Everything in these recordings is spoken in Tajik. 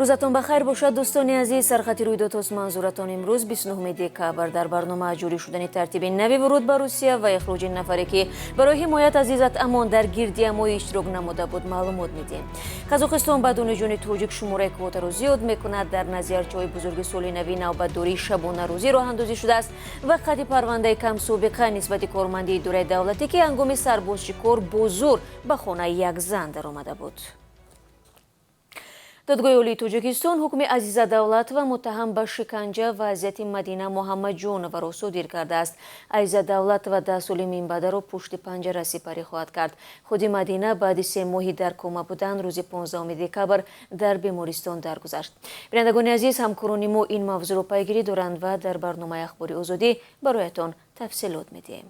Рӯзатон ба хайр бошад, дӯстони азиз. Сархати рӯйдодҳост манзуратон имрӯз, 29 декабр. Дар барнома ҷорӣ шудани тартиби нави вуруд ба Русия ва ихроҷи нафаре, ки барои ҳимоят аз Иззат Амон дар гирдиҳамоӣ иштирок намуда буд, маълумот медиҳем. Қазоқистон ба донишҷӯёни тоҷик шумораи квотаро зиёд мекунад. Дар назди арчаҳои бузурги соли нави навбатдории шабонарӯзӣ роҳандозӣ шудааст ва қатъи парвандаи камсобиқа нисбати корманди идораи давлатӣ, ки ҳангоми сарбозшикор бо зӯр ба хонаи як зан даромада буд. Додгоҳи Олии Тоҷикистон ҳукми Азиза Давлатова, муттаҳам ба шиканҷа ва азияти Мадина Муҳаммадҷоноваро содир кардааст. Азиза Давлатова 10 соли минбаъдаро пушти панҷара сипарӣ хоҳад кард. Худи Мадина баъди 3 моҳи дар кома будан рӯзи 15 декабр дар бемористон даргузашт. Бинандагони азиз, ҳамкорони мо ин мавзӯъро пайгирӣ доранд ва дар барномаи Ахбори Озодӣ бароятон тафсилот медиҳем.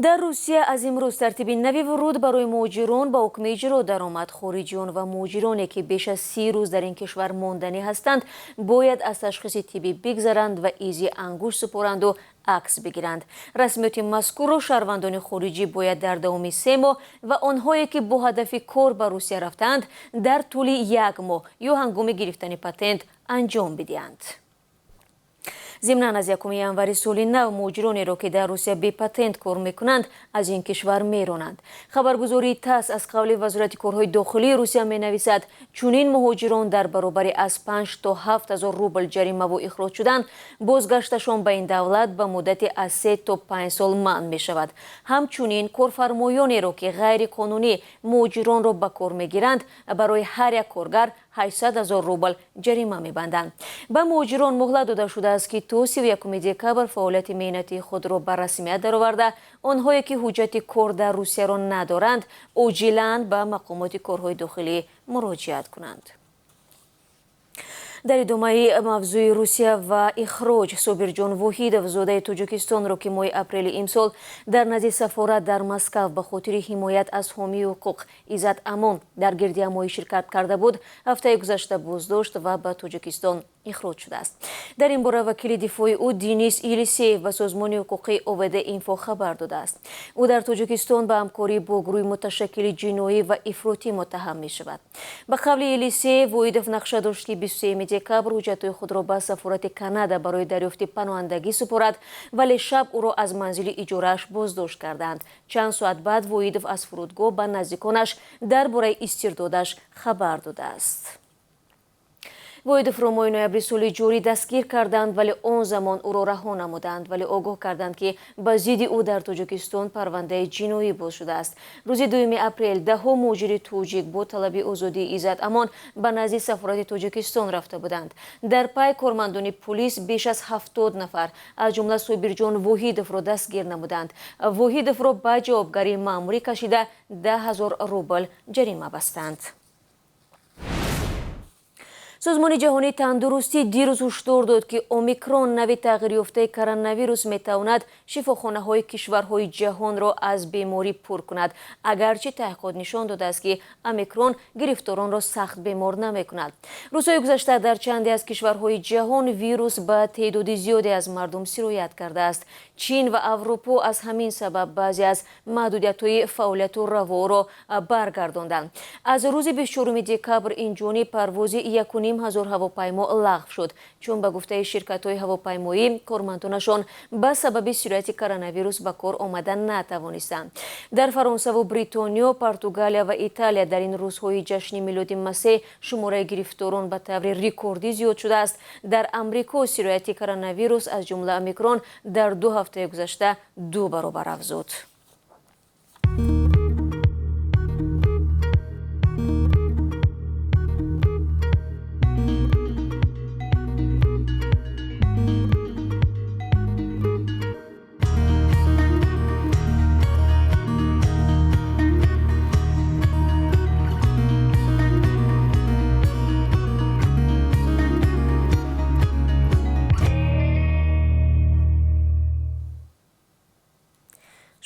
Дар Русия аз имрӯз тартиби нави вуруд барои муҳоҷирон ба ҳукми иҷро даромад. Хориҷиён ва муҳоҷироне, ки беш аз 30 рӯз дар ин кишвар монданӣ ҳастанд, бояд аз ташхиси тиббӣ бигзаранд ва изи ангушт супоранду акс бигиранд. Расмиёти мазкурро шаҳрвандони хориҷӣ бояд дар давоми 3 моҳ ва онҳое, ки бо ҳадафи кор ба Русия рафтаанд, дар тӯли як моҳ ё ҳангоми гирифтани патент анҷом бидиҳанд. Зимнан, аз 1 январи соли нав муҳоҷиронеро, ки дар Русия бепатент кор мекунанд, аз ин кишвар меронанд. Хабаргузории ТАСС аз қавли Вазорати корҳои дохилии Русия менависад, чунин муҳоҷирон дар баробари аз 5 то 7 ҳазор рубл ҷаримаву ихроҷ шудан, бозгашташон ба ин давлат ба муддати аз 3 то 5 сол манъ мешавад. Ҳамчунин корфармоёнеро, ки ғайриқонунӣ муҳоҷиронро ба кор мегиранд, барои ҳар як коргар 800 ҳазор рубл ҷарима мебанданд. Ба муҳоҷирон муҳлат дода шудааст, ки то 31 декабр фаъолияти меҳнатии худро ба расмият дароварда, онҳое, ки ҳуҷҷати кор дар Русияро надоранд, оҷилан ба мақомоти корҳои дохилӣ муроҷиат кунанд. Дар идомаи мавзӯи Русия ва ихроҷ, Собирҷон Воҳидов, зодаи Тоҷикистонро, ки моҳи апрели имсол дар назди сафорат дар Москав ба хотири ҳимоят аз ҳомии ҳуқуқ Иззат Амон дар гирдиҳамоӣ ширкат карда буд, ҳафтаи гузашта боздошт ва ба Тоҷикистон ихроҷ шудааст. Дар ин бора вакили дифои ӯ Денис Елисеев ба созмони ҳуқуқии ОВД Инфо хабар додааст. Ӯ дар Тоҷикистон ба ҳамкорӣ бо гурӯҳи муташаккили ҷиноӣ ва ифротӣ муттаҳам мешавад. Ба қавли Елисеев, Воҳидов нақша дошт, ки 23 декабр ҳуҷҷатҳои худро ба сафорати Канада барои дарёфти паноҳандагӣ супорад, вале шаб ӯро аз манзили иҷорааш боздошт карданд. Чанд соат баъд Воҳидов аз фурудгоҳ ба наздиконаш дар бораи истирдодаш хабар додааст. Воҳидовро моҳи ноябри соли ҷорӣ дастгир карданд, вале он замон ӯро раҳо намуданд, вале огоҳ карданд, ки ба зидди ӯ дар Тоҷикистон парвандаи ҷиноӣ боз шудааст. Рӯзи 2 апрел даҳҳо муҳоҷири тоҷик бо талаби озодии Иззат Амон ба назди сафорати Тоҷикистон рафта буданд. Дар пай кормандони пулис беш аз 70 нафар, аз ҷумла Собирҷон Воҳидовро дастгир намуданд. Воҳидовро ба ҷавобгарии маъмурӣ кашида, 10 000 рубл ҷарима бастанд. Созмони ҷаҳонии тандурустӣ дирӯз ҳушдор дод, ки омикрон, нави тағйирёфтаи коронавирус, метавонад шифохонаҳои кишварҳои ҷаҳонро аз беморӣ пур кунад, агарчи таҳқиқот нишон додааст, ки омикрон гирифторонро сахт бемор намекунад. Рӯзҳои гузашта дар чанде аз кишварҳои ҷаҳон вирус ба теъдоди зиёде аз мардум сироят кардааст. Чин ва Аврупо аз ҳамин сабаб баъзе аз маҳдудиятҳои фаъолияту раворо баргардонданд. Аз рӯзи 24 декабр инҷониб парвози 1,5 ҳазор ҳавопаймо лағв шуд, чун ба гуфтаи ширкатҳои ҳавопаймоӣ, кормандонашон ба сабаби сирояти коронавирус ба кор омада натавонистанд. Дар Фаронсаву Бритониё, Португалия ва Италия дар ин рӯзҳои ҷашни милоди Масеҳ шумораи гирифторон ба таври рекордӣ зиёд шудааст. Дар Амрико сирояти коронавирус, аз ҷумла омикрон, дар 2 ҳафтаи гузашта ду баробар афзуд.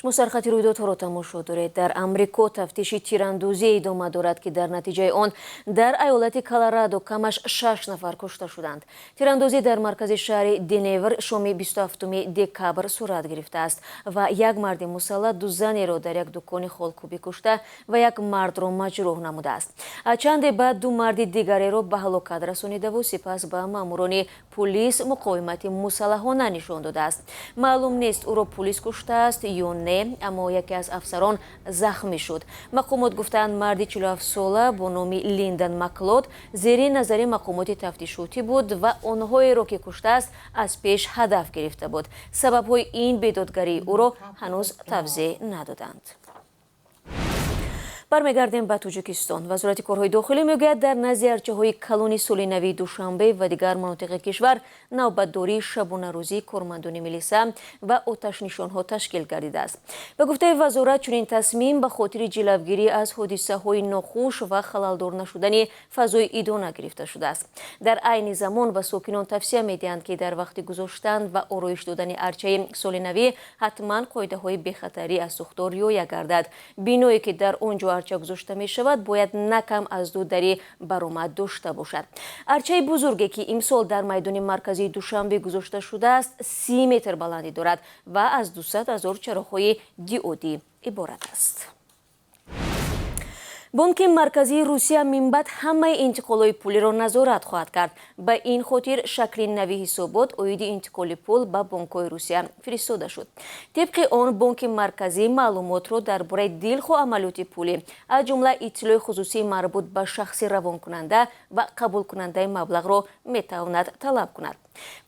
Шумо сархати рӯйдодҳоро тамошо доред. Дар Амрико тафтиши тирандозӣ идома дорад, ки дар натиҷаи он дар айолати Колорадо камаш 6 нафар кушта шуданд. Тирандозӣ дар маркази шаҳри Денвер шоми 27 декабр сурат гирифтааст ва як марди мусаллаҳ ду занеро дар як дукони холкӯбӣ кушта ва як мардро маҷрӯҳ намудааст. Чанде баъд ду марди дигареро ба ҳалокат расонидаву сипас ба маъмурони пулис муқовимати мусаллаҳона нишон додааст. Маълум нест, ӯро пулис куштааст ё не, аммо яке аз афсарон захмӣ шуд. Мақомот гуфтаанд, марди 47-сола бо номи Линдон Маклод зери назари мақомоти тафтишотӣ буд ва онҳоеро, ки куштааст, аз пеш ҳадаф гирифта буд. Сабабҳои ин бедодгарии ӯро ҳанӯз тавзеҳ надоданд. Бармегардем ба Тоҷикистон. Вазорати корҳои дохилӣ мегӯяд, дар назди арчаҳои калони соли нави Душанбе ва дигар манотиқи кишвар навбатдории шабонарӯзии кормандони милиса ва оташнишонҳо ташкил гардидааст. Ба гуфтаи вазорат, чунин тасмим ба хотири ҷилавгирӣ аз ҳодисаҳои нохуш ва халалдор нашудани фазои идона гирифта шудааст. Дар айни замон ба сокинон тавсия медиҳанд, ки дар вақти гузоштан ва ороиш додани арчаи соли навӣ ҳатман қоидаҳои бехатарӣ аз сӯхтор риоя гардад. Биное, ки дар он ҷо арча гузошта мешавад, бояд на кам аз ду дари баромад дошта бошад. Арчаи бузурге, ки имсол дар майдони марказии Душанбе гузошта шудааст, 30 метр баландӣ дорад ва аз 200 ҳазор чароғҳои диодӣ иборат аст. Бонки марказии Русия минбаъд ҳамаи интиқолҳои пулиро назорат хоҳад кард. Ба ин хотир шакли нави ҳисобот оиди интиқоли пул ба бонкҳои Русия фиристода шуд. Тибқи он, бонки марказӣ маълумотро дар бораи дилхоҳ амалиёти пулӣ, аз ҷумла иттилои хусусии марбут ба шахси равонкунанда ва қабулкунандаи маблағро метавонад талаб кунад.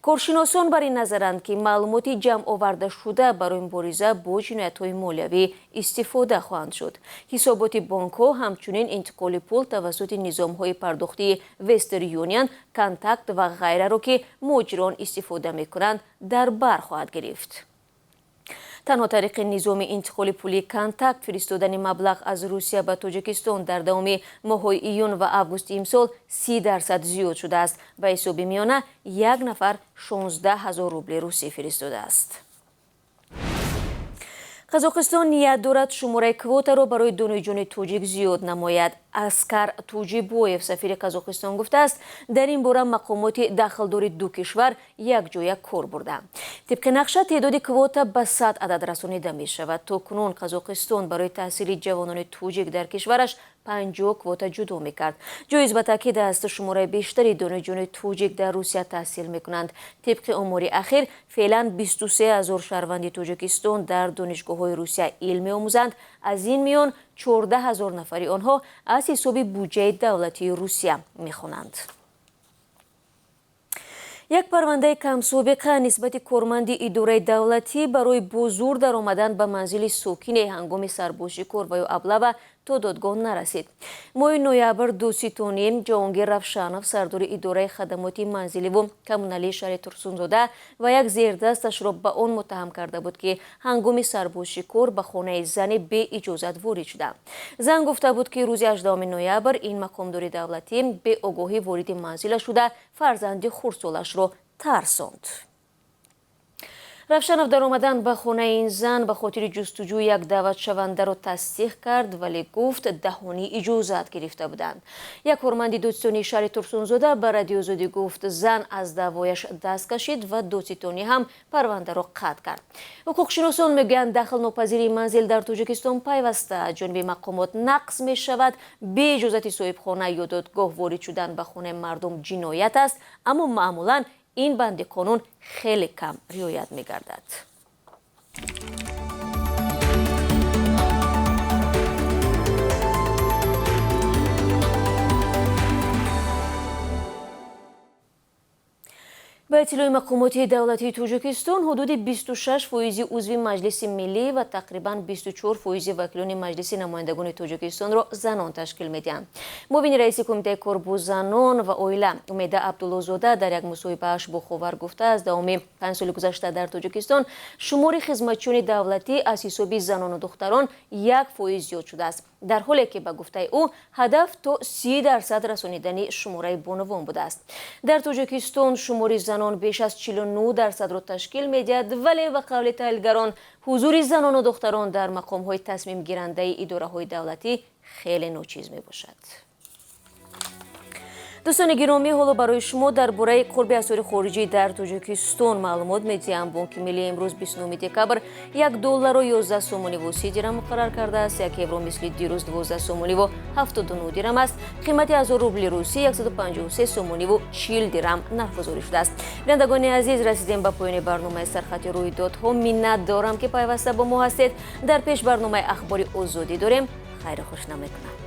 Коршиносон бар ин назаранд, ки маълумоти ҷамъовардашуда барои мубориза бо ҷиноятҳои молиявӣ истифода хоҳанд шуд. Ҳисоботи бонкҳо ҳамчунин интиқоли пул тавассути низомҳои пардохтии Вестерн Юнион, Контакт ва ғайраро, ки муҳоҷирон истифода мекунанд, дар бар хоҳад гирифт. Танҳо тариқи низоми интиқоли пули Контакт фиристодани маблағ аз Русия ба Тоҷикистон дар давоми моҳҳои июн ва августи имсол 30% зиёд шудааст. Ба ҳисоби миёна як нафар 16 ҳазор рубли русӣ фиристодааст. Қазоқистон ният дорад шумораи квотаро барои донишҷӯёни тоҷик зиёд намояд. Аскар Туҷибоев, сафири Қазоқистон, гуфтааст, дар ин бора мақомоти дахлдори ду кишвар якҷоя кор бурданд. Тибқи нақша, теъдоди квота ба 100 адад расонида мешавад. То кунун Қазоқистон барои таҳсили ҷавонони тоҷик дар кишвараш 50 квота ҷудо мекард. Ҷоиз ба таъкид аст, шумораи бештари донишҷӯёни тоҷик дар Русия таҳсил мекунанд. Тибқи омори ахир, феълан 23 ҳазор шаҳрванди Тоҷикистон дар донишгоҳҳои Русия илм меомӯзанд. Аз ин миён 14 ҳазор нафари онҳо аз ҳисоби буҷаи давлатии Русия мехонанд. Як парвандаи камсобиқа нисбати корманди идораи давлатӣ барои бо зур даромадан ба манзили сокине ҳангоми сарбозшикор ва ё аблава то додгоҳ нарасид. Моҳи ноябр додситонӣ Ҷаҳонгир Равшанов, сардори идораи хадамоти манзиливу коммуналии шаҳри Турсунзода, ва як зердасташро ба он муттаҳам карда буд, ки ҳангоми сарбозшикор ба хонаи зане беиҷозат ворид шуданд. Зан гуфта буд, ки рӯзи 18 ноябр ин мақомдори давлатӣ беогоҳӣ вориди манзила шуда, фарзанди хурдсолашро тарсонд. Равшанов даромадан ба хонаи ин зан ба хотири ҷустуҷӯи як даъватшавандаро тасдиқ кард, вале гуфт, даҳонӣ иҷозат гирифта буданд. Як корманди додситонии шаҳри Турсунзода ба Радиоозодӣ гуфт, зан аз даъвояш даст кашид ва додситонӣ ҳам парвандаро қатъ кард. Ҳуқуқшиносон мегӯянд, дахлнопазирии манзил дар Тоҷикистон пайваста аз ҷониби мақомот нақз мешавад. Беиҷозати соҳибхона ё додгоҳ ворид шудан ба хонаи мардум ҷиноят аст, аммо маъмулан ин банди қонун хеле кам риоят мегардад. Ба иттилои мақомоти давлатии Тоҷикистон, ҳудуди 26% узви Маҷлиси миллӣ ва тақрибан 24% вакилони Маҷлиси намояндагони Тоҷикистонро занон ташкил медиҳанд. Муовини раиси Кумитаи кор бо занон ва оила Умеда Абдуллозода дар як мусоҳибааш бо Ховар гуфтааст, давоми 5 соли гузашта дар Тоҷикистон шумори хизматчиёни давлатӣ аз ҳисоби занону духтарон 1% зиёд шудааст. Дар ҳоле ки, ба гуфтаи ӯ, ҳадаф то 30% расонидани шумораи бонувон будааст. Дар Тоҷикистон шумори занон беш аз 49%-ро ташкил медиҳад, вале, ба қавли таҳлилгарон, ҳузури занону духтарон дар мақомҳои тасмимгирандаи идораҳои давлатӣ хеле ночиз мебошад. Дӯстони гиромӣ, ҳоло барои шумо дар бораи қурби асъори хориҷӣ дар Тоҷикистон маълумот медиҳам. Бонки Миллӣ имрӯз, 29 декабр, 1 долларро 11 сомониву 30 дирам муқаррар кардааст. 1 евро мисли дирӯз 12 сомониву 79 дирам аст. Қимати 1000 рубли русӣ 153 сомониву 40 дирам нархгузорӣ шудааст. Бинандагони азиз, расидем ба поёни барномаи «Сархати рӯйдодҳо». Миннат дорам, ки пайваста бо мо ҳастед. Дар пеш барномаи «Ахбори Озодӣ» дорем. Хайру хуш намекунам.